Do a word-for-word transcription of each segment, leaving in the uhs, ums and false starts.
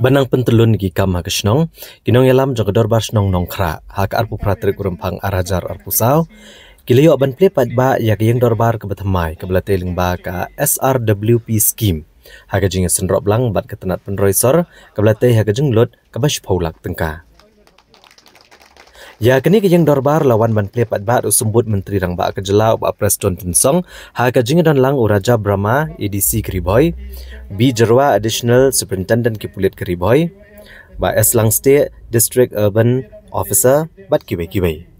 Ban nang pyntyllun ïa ki kam ha ka shnong, ki nongïalam jong ka Dorbar Shnong Nongkhrah ha ka arphew phra tarik u Rymphang ar hajar arphew saw ki la ïoh ban plie paidbah ïa ka ïing dorbar kaba thymmai kaba la tei lyngba ka S R W P scheme ha ka jingïaseng roh blang bad ka tnat pynroi sor kaba la tei ha ka jinglut kaba shiphew lak tyngka. Ïa kane ka ïing dorbar la wan ban plie paidbah da u Symbud Myntri Rangbah ka jylla u Bah Prestone Tynsong ha ka jingdon lang u Raja Brahma, A D C ka Ri Bhoi, B Jarwa, Additional Superintendent ki pulit ka Ri Bhoi, Bah S Langstieh, District Urban Officer bad kiwei kiwei.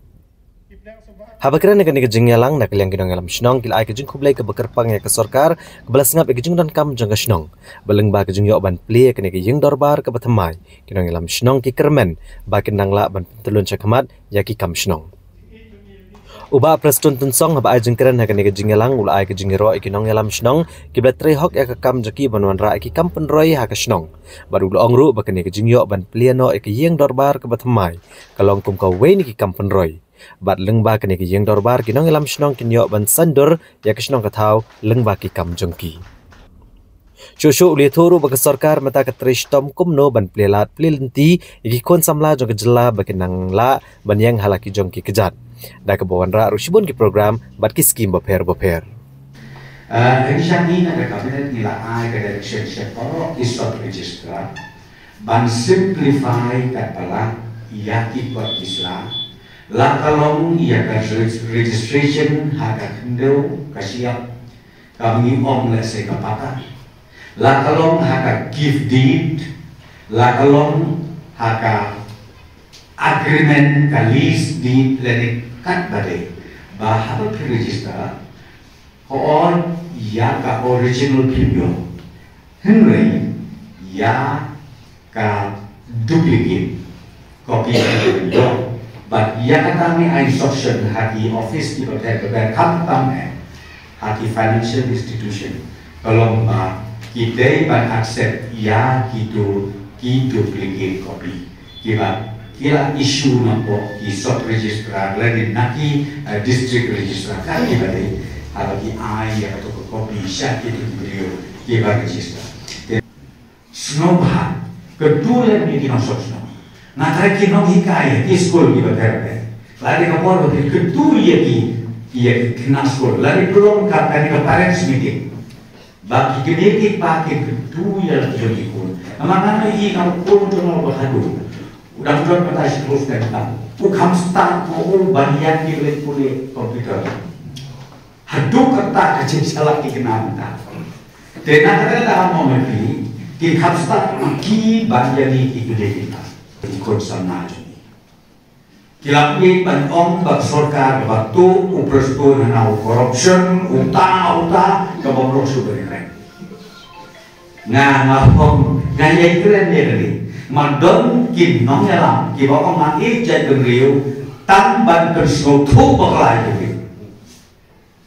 Haba kren ha kane ka jingïalang na ka liang ki nongïalam shnong ki la ai ka jingkhublei kaba kyrpang ïa ka sorkar kaba la sngap ïa ka jingdonkam jong ka shnong. Bad lyngba ka jingïoh ban plie ïa kane ka ïing dorbar kaba thymmai, ki nongïalam shnong ki kyrmen ba kin nang lah ban pyntyllun shakhmat ïa ki kam shnong. U Bah Prestone Tynsong haba ai jingkren ha kane ka jingïalang u la ai ka jingïaroh ïa ki nongïalam shnong kiba la trei hok ïa ka kam jong ki ban wanrah ïa ki kam pynroi ha ka shnong. Bad u la ong ruh ba kane ka jingïoh ban plie noh ïa ka ïing dorbar kaba thymmai ka long kum kawei na ki kam pynroi. Bad lyngba kane ka ïing dorbar ki nongïalam shnong kin ïoh ban saiñdur ïa ka shnong ka thaw lyngba ki kam jong ki. Shuh shuh u la ïathuh ruh ba ka sorkar mynta ka trei shitom kumno ban plie lad plie lynti ïa ki khun samla jong ka jylla ba kin nang lah ban ïeng ha la ki jong ki kjat da kaba wanrah ruh shibun ki program bad ki skim bapher bapher. Uh, Hadien shane na ka Cabinet ngi la ai ka direction sha baroh ki sub registrar ban simplify katba lah ïa ki kot ki sla, la ka long ïa ka regis- registration ha ka khyndew ka shyiap kaba ngi ong lehse ka patta, la ka long ha ka gift deed, la ka long ha ka agreement ka lease deed lane katba dei ba haba phi register hooid ïa ka original phim ïoh hynrei ïa ka duplicate copy ka dei ban ïoh. Bad ïa kata ngi ai instruction ha ki office kiba bha kiba bha khamtam eh ha ki financial institution ka long ba ki dei ban accept ïa kito ki duplicate copy kiba ki la issue na pdeng ki sub registrar lane na ki district registrar ka kiba dei haba ki ai ïa kato ka copy sha kito ki briew kiba register. Sngewbha kyntu lem ïa ki nongshong shnong. Nga tharai ki nonghikai ha ki skul kiba pher pher. Lada ka por ba phi kyntu ïa ki ïa ki khynnah skul lada ka long ka kane ka parents meeting ba ki kmie ki kpa ki kyntu ïa la ki jong ki khun. Namar nga ïohi ka khun jong nga ba haduh u dang don mynta shi klur snem tam u kham start mo u ban ïa ki leit pule computer. Haduh katta ka jingshlak ki kynmaw mynta. Te na kata ka daw mo ma phi ki kham start ma ki ban ïa ni ki kynmaw mynta. Ki khun samla jong ngi ki la pynbeit ban ong ba ka sorkar ba tuh u Prestone hana u corruption uta uta ka bym long shuh ban ïa kren. Nga nga ong nga ïa kren ïa kane ma don ki nongïalam kiba ong nga ïeit jaitbynriew tang ban pynsngewthuh bakla ïa kane.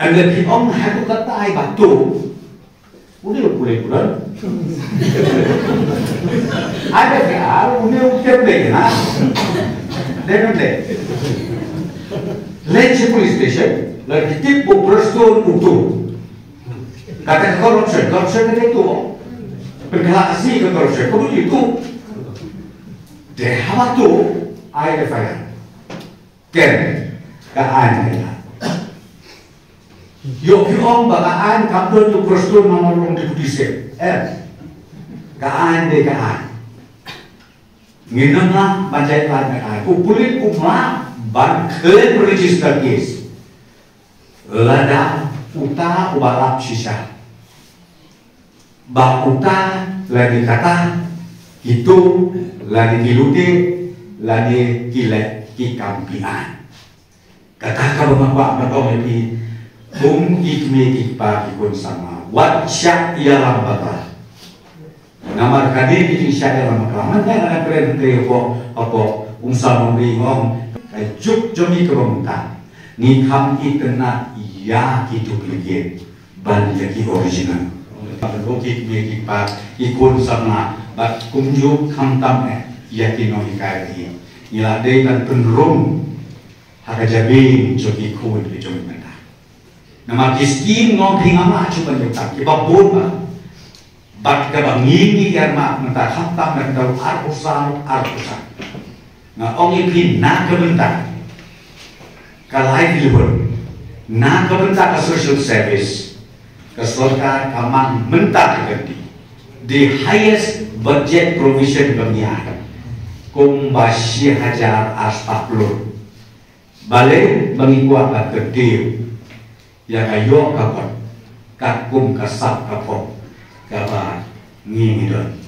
Ynda phi ong haduh katta ai ba tuh. Une u pule pule. Ai ba phi ar une u tem dei na. Dei na dei. Leit sha police station la ki tip ba u Prestone u tuh. Kata ka corruption, corruption ka dei tuh. Pynkylla ka si ka corruption, ka mut ïa tuh. Te haba tuh ai F I R. Ken ka aiñ ka ïa. Ïoh phi ong ba ka aiñ kam don ïa u Prestone namar u long deputy sep. Em. Ka aiñ dei ka aiñ. Ngin nang lah ban jait lad ka aiñ. U pulit um lah ban khlem register case lada uta uba lap shisha. Ba uta lane kata kito lane ki lute lane ki leh ki kam pynïaid. Kata kaba nga kwah ban ong ïa phi, kum ki kmie ki kpa ki khun samla, wat shah ïalam bakla. Namar kane ka jingshah ïalam bakla, mynta nga kren kren hapoh hapoh Umsawbah, nga ong ka juk jong ngi kaba mynta ngi kham itynnad ïa ki duplicate. Ban ïa ki original. Ban ïa ki kmie ki kpa ki khun samla bad kumjuh khamtam eh ïa ki nonghikai ki. Ngi la dei ban pynrung ha ka jabieng jong ki khun ki jong mynta. Namar ki skim ngong phi ngam lah shuh ban ïoh tang kiba bun ba. Bad kaba ngi ngi ïa ma mynta khamtam mynta arphew saw arphew saw. Nga ong ïa phi na ka bynta ka livelihood, na ka bynta ka social service, ka sorkar ka man mynta ka kynti the highest budget provision ba ngi ai, kumba shi hajar arspah klur. Balei? Ba ngi kwah ban kyntiew ïa ka ïoh ka kot katkum ka sap ka pop kaba ngi ngi don.